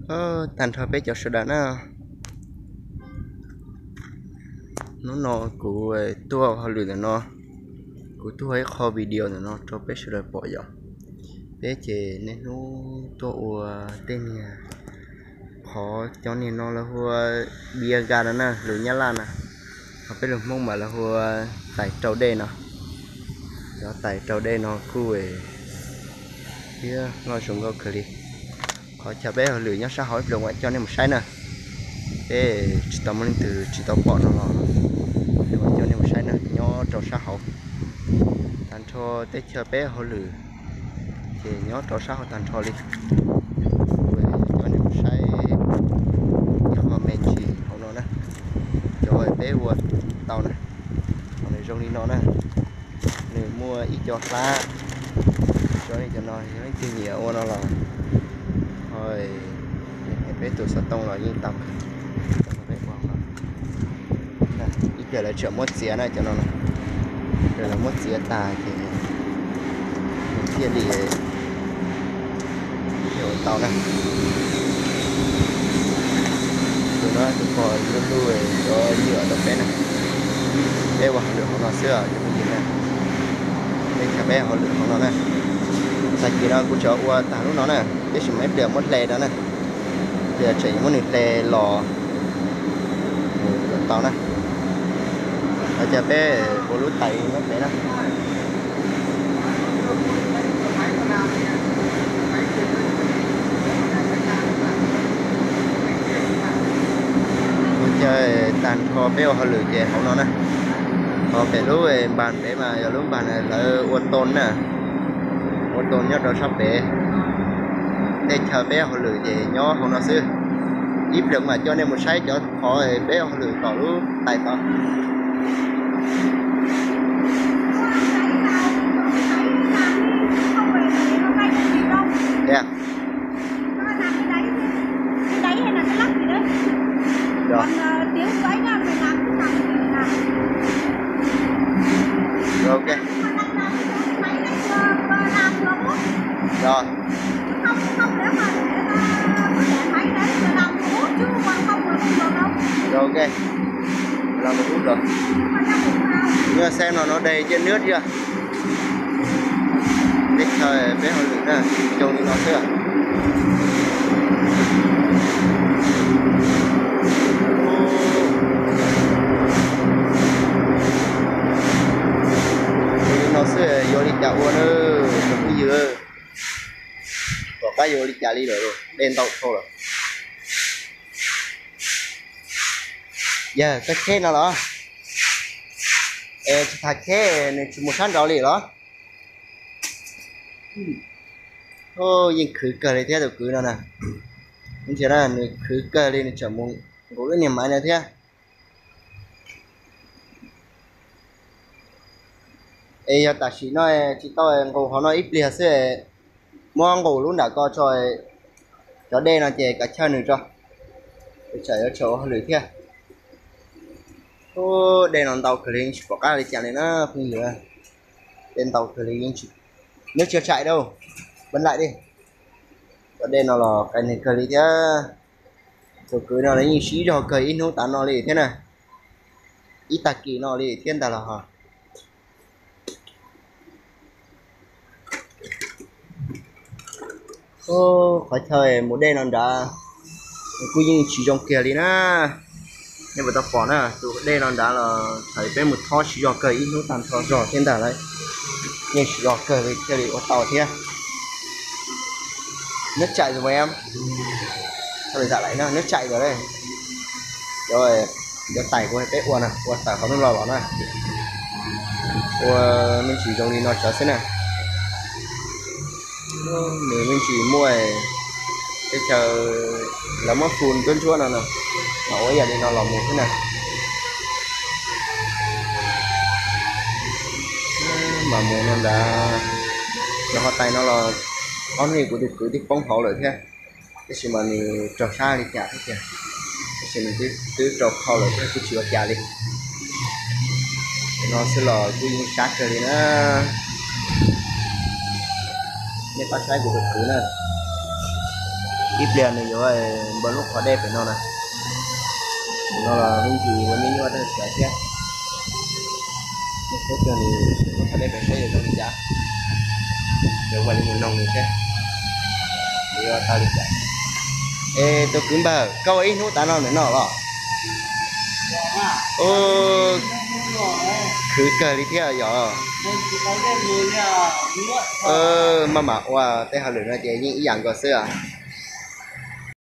Tag nrho peb cov sawv daws na, hnub no kuv tuaj hauj lwm ntawm no, kuv tuaj ib qho video ntawm no rau peb sawv daws pom yom. Peb ces niaj hnub tuaj ua tej niag qhov, cov niag no lawv hu ua biaga no na, lus Nyab Laj na, ho peb lus Hmoob mas lawv hu ua tais rau dej no. Cov tais rau dej no kuj thiab loj zoo nkauj kawg li. Qhov chaw peb hauj lwm nyob sab hauv, ib pliag kuv mam coj nej mus saib na. Peb tsis tau muaj leej twg tsis tau pom no los, ib pliag kuv mam coj nej mus saib na, nyob rau sab hauv. Tag nrho teb chaws peb hauj lwm ces nyob rau sab hauv tag nrho li. Coj nej mus saib ib qho me ntsis hauv no na, cov peb ua tau na, nws zoo li no na. Nws muaj ib co hlab, cov no yog leej twg nyiam ua no los ho peb tus xov tooj los yeej tau. Ib pliag lawv tseem muab txiav na cov no, lawv muab txiav tas ces nws thiaj li ua tau na. Tus no tus pog luj luj cov yam rau peb na. Peb ua hauj lwm hauv no xwb os cov phooj ywg na. Peb chaw peb hauj lwm hauv no na. Tag kis no kuv tseem ua tag lub no na, tab sis mas ib pliag muab hle rau na. Ib pliag tseem muab nws hle los tau na. Qhov chaw peb ua lub tais nyob pem na. Lub chaw tag nrho peb ua hauj lwm ces hauv no na. Ho pem lub npas pem mas yog lub npas lawv ua too na, ua too nyob rau sab pem. Tej chaw peb hauj lwm ces nyob hauv no xwb. Ib pliag kuv mam coj nej mus saib cov qhov peb hauj lwm tom lub tais tod. Ok. Rồi. Rồi, ok. Làm một phút rồi. Chúng ta xem nào nó đầy trên nước chưa. Teb chaws peb hauj lwm na, zoo li no xwb. Zoo li no xwb yuav li cas ua na, tus phooj ywg? Tom qab yuav li cas li lawm, dej ntau dhau lawm. Yawg, koj kheb no los? Es tsis tas kheb nws tsis mus sab nraud li los? Yeej khwv kawg li thiab tus kwv no na. Nws khwv kawg li, nws tseem mus nqus lub niag maiv no thiab. Es yog tam sim no tsis tau, nqus hauv no ib pliag xwb, muab nqus lub nram ko tso, cov dej no ces kav chawj nws tso, tsam yuav tsum ua hauj lwm thiab. Ub, dej no ntau kawg li, yeej tsis pom qab li cas li na phooj ywg. Dej ntau kawg li, yeej tsis, nước chưa chảy đâu, bấm lại đi. Cov dej no los qias neeg kawg li thiab. Tus kwv no los yeej siv zog kawg ib hnub tas no li thiab na, ib tag kis no li thiab ntag los ho. Qhov chaw mus dej no nrad kuj yeej tsis zoo kiag li na. Nej puas tau pom na, tus dej no nrad los thaum peb mus thob siv zog kawg ib hnub tag nrho zog thiab ntag lauj. Yeej siv zog kawg li thiaj li ua tau thiab. Nước chảy rồi em. Sao lại dở lại nó, nước chảy rồi đây. Cov, cov tais kuv peb ua na, ua tawm qhov no los los na. Ua me ntsis zoo li no tsawv xwb na. Nws me ntsis muaj teb chaws, lawv muab fun nruab ntsuab no no, mas ua ib yam li no los mus xwb na. Mas mus no ntag. Cov qhov tais no los ob hnub kuv tus kwv twb poob hauv lawm thiab, tab sis mas nws raug sab li cas thiab tiag, tab sis nws twb raug kho lawm thiab kuj tsis ua cas li. No xwb los kuj yeej sab kawg li na. Nej pab saib kuv tus kwv na. Ib pliag nws yuav npog lub qhov dej pem no na. No los me ntsis ua nyuaj nyuaj rau sawv thiab. Saib kawg nws lub qhov dej pem saib yuav zoo li cas. Yuav ua li mus noog nws thiab, yuav tau li cas. Es tus kwv npawg, koj ua ib hnub tav no ntawm no los? Khwv kawg li thiab yog. Maj mam ua tej hauj lwm no ces yeej ib yam nkaus xwb os.